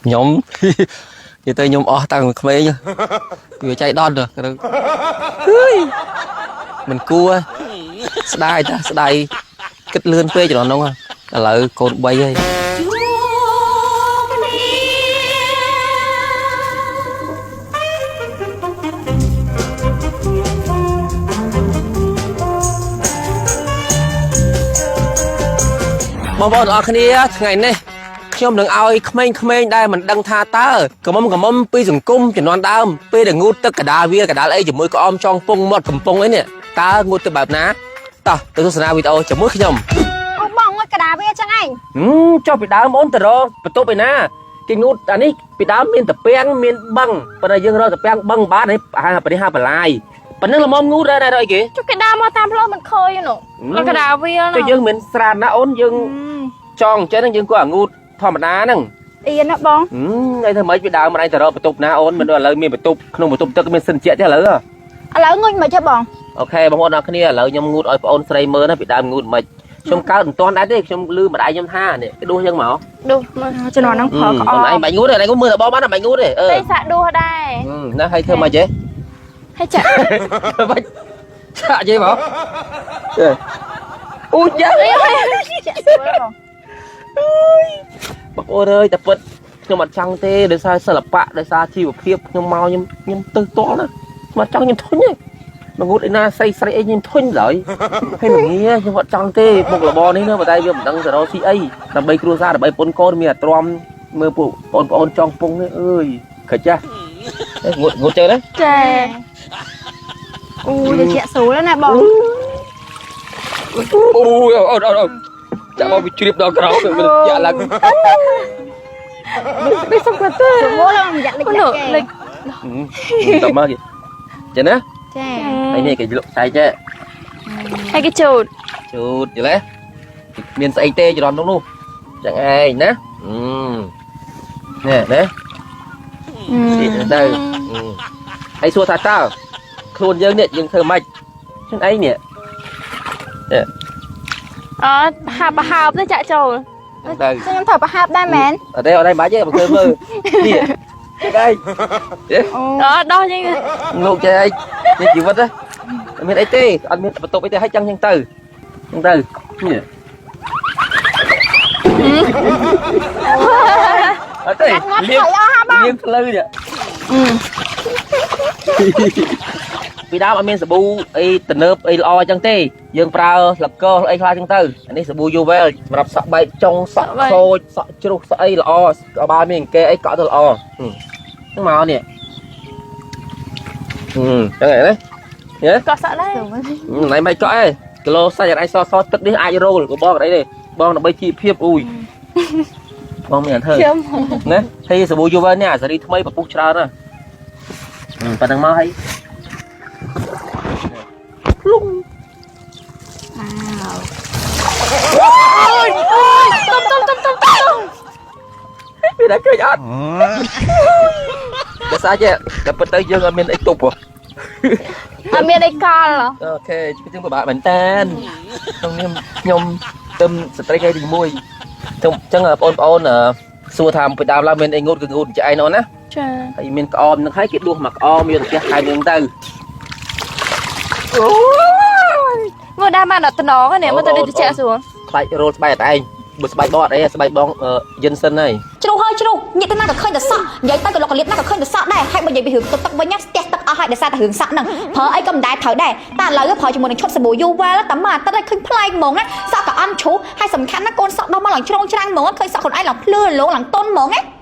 ខ្ញុំ និយាយទៅខ្ញុំអស់តាំងពីក្មេងវាចៃដន្យទៅហើយមិនគួរស្ដាយតាស្ដាយគិតលឿនពេកជំនាន់នោះឥឡូវកូន3ហើយបងប្អូនអរគ្នាថ្ងៃនេះខ្ញុំនឹងឲ្យក្មេងៗដែលមិនដឹងថាតើកមុំកមុំពីសង្គមជំនាន់ដើមពេលដែលងូតទឹកកដាលវាកដាលអីជាមួយក្អមចងពងមាត់កំពុងអីនេះតើងូតទឹកបែបណាតោះទៅទស្សនាវីដេអូជាមួយខ្ញុំ អូបងងូតកដាវាចឹងឯង ចុះពីដើមអូនទៅរកបន្ទប់ឯណាគេងូតអានេះពីដើមមានតាពាំងមានបឹងប៉ុន្តែយើងរកតាពាំងបឹងបាននេះហៅប្រទេសហាបន្លាយប៉ុណ្ណឹងល្មមងូតដែរអីគេ ចុះគេដើរមកតាមផ្លូវមិនឃើញនោះដល់កដាវា ចុះយើងមិនស្រានណាអូនយើងចង់អញ្ចឹងយើងក៏អាងូតធម្មតាហ្នឹង អៀនណាបង អីធ្វើម៉េចពីដើមមិនឯងទៅរកបន្ទប់ណាអូនមិនដូចឥឡូវមានបន្ទប់ក្នុងបន្ទប់ទឹកមានសិនជាទេឥឡូវ ឥឡូវងុយមិនចេះបង អូខេបងប្អូនអរគ្នាឥឡូវខ្ញុំងូតឲ្យបងអូនស្រីមើលណាពីដើមងូតមិនខ្ញុំកើតមិនទាន់ដែរទេខ្ញុំលឺម្ដាយខ្ញុំថានេះដួសចឹងមក ដួសមើល ជំនាន់ហ្នឹងប្រើក្អ អូនឯងបាច់ងូតទេឯងមើលតែបងបានបាច់ងូតទេអឺ ទេសាក់ដួសដែរ ណាហើយធ្វើម៉េចទេ ហើយចាក់ បាច់ចាក់យីមកអូយ៉ា ចាក់ស្រួលបង បងអូនអើយតែពិតខ្ញុំអត់ចង់ទេដោយសារសិល្បៈដោយសារជីវភាពខ្ញុំមកខ្ញុំខ្ញុំទៅតល់ណាខ្ញុំអត់ចង់ខ្ញុំធុញទេមកងូតឯណាស្រីស្រីអីខ្ញុំធុញឡើយហើយមងាខ្ញុំអត់ចង់ទេមុខរបរនេះណាបើតែវាមិនដឹងទៅរកស៊ីអីដើម្បីគ្រួសារដើម្បីពុនកូនមានអាទ្រាំមើលពួកបងប្អូនចង់ពងនេះអើយខិចចាងូតងូតចេះណា ចា អូយចាក់ស្រួលណាបង អូយអូនអូនចាក់មកវាជ្រាបដល់ក្រោមវាចាក់ឡើង នេះសុំគាត់ទេ ស្រួលមិនយ៉ាក់លិច នោះ គេ លិច តមកគេចេះណា ចា ហើយនេះគេលក់ចែកចេះ ហើយគេជូត ជូតយល់ទេមានស្អីទេច្រំនោះនោះចឹងឯងណានេះណាទៅហើយសួរថាតើខ្លួនយើងនេះយើងធ្វើម៉េចខ្លួនឯងនេះ អត់ហាប់ហើបទៅចាក់ចូល ទៅ ខ្ញុំត្រូវប្រហាប់ដែរមែន អត់ទេអត់ទេមិនបាច់ទេបើឃើញមើលនេះឯង អូ អត់ដោះចឹង លោកចេះឯងនេះជីវិតណាមានអីទេអត់មានបន្ទប់អីទេហើយចឹងចឹងទៅចឹងទៅនេះអត់ទេ ងាត់ថយអស់ហាបង លៀងផ្លូវនេះពីដើមអត់មានសាប៊ូអីទំនើបអីល្អចឹងទេយើងប្រើស្លឹកកអីខ្លះចឹងទៅអានេះសាប៊ូ Uvel សម្រាប់សក់បែកចុងសក់ខូចសក់ជ្រុះសក់អីល្អក្បាលមានអង្គែអីកក់ទៅល្អហ្នឹងមកនេះចឹងហ៎ណា កក់សក់ដែរ ណៃមិនកក់ឯងគីឡូសាច់អីសសទឹកនេះអាចរោលក៏បងអីទេបងដើម្បីជីវភាពអ៊ូយបងមានធ្វើ ខ្ញុំ ណាហើយសាប៊ូយូវើនេះអាសេរីថ្មីពពុះច្រើនណាស់ប៉ណ្ណឹងមកហើយលុង តុំតុំតុំតុំតុំ វាដាក់ឃើញអត់តែសាច់តែប៉ុន្តែយើងអត់មានអីទប់ហ៎ អត់មានអីកល អូខេខ្ញុំពិបាកមែនតើក្នុងខ្ញុំខ្ញុំទឹមស្ត្រីថ្ងៃទី1ចឹងចឹងបងប្អូនសួរថាពីដើមឡើងមានអីងូតគឺងូតចែកនោះណា ចា ហើយមានក្អមនឹងហើយគេដួសមកក្អមយកទៅផ្ទះខែនឹងទៅអូយ មើលដែរបានអត់តំណងនេះមើលទៅដូចចាក់ស្រួល ខ្លាចរោលស្បែកអត់ឯងបើស្បែកបងអត់អីស្បែកបងយិនសិនហើយ ជ្រុះហើយជ្រុះញាតិទៅណាក៏ឃើញតែសក់និយាយទៅក៏លោកកលៀបណាក៏ឃើញតែសក់ដែរហើយបើនិយាយពីរឿងទឹកទឹកវិញណាស្ទះទឹកអស់ហើយដោយសារតែរឿងសក់ហ្នឹងប្រើអីក៏មិនដែរត្រូវដែរតែឥឡូវប្រើជាមួយនឹងឈុតសាប៊ូយូវ៉ែលតែមួយអាទិត្យឲ្យឃើញប្លែកហ្មងណាសក់ក៏អន់ជ្រុះហើយសំខាន់ណាកូនសក់ដោះមកឡើងជ្រុងច្រាំងហ្មងឃើញសក់ខ្លួនឯងឡើងភ្លឺរលោងឡើងតុនហ្មងណា។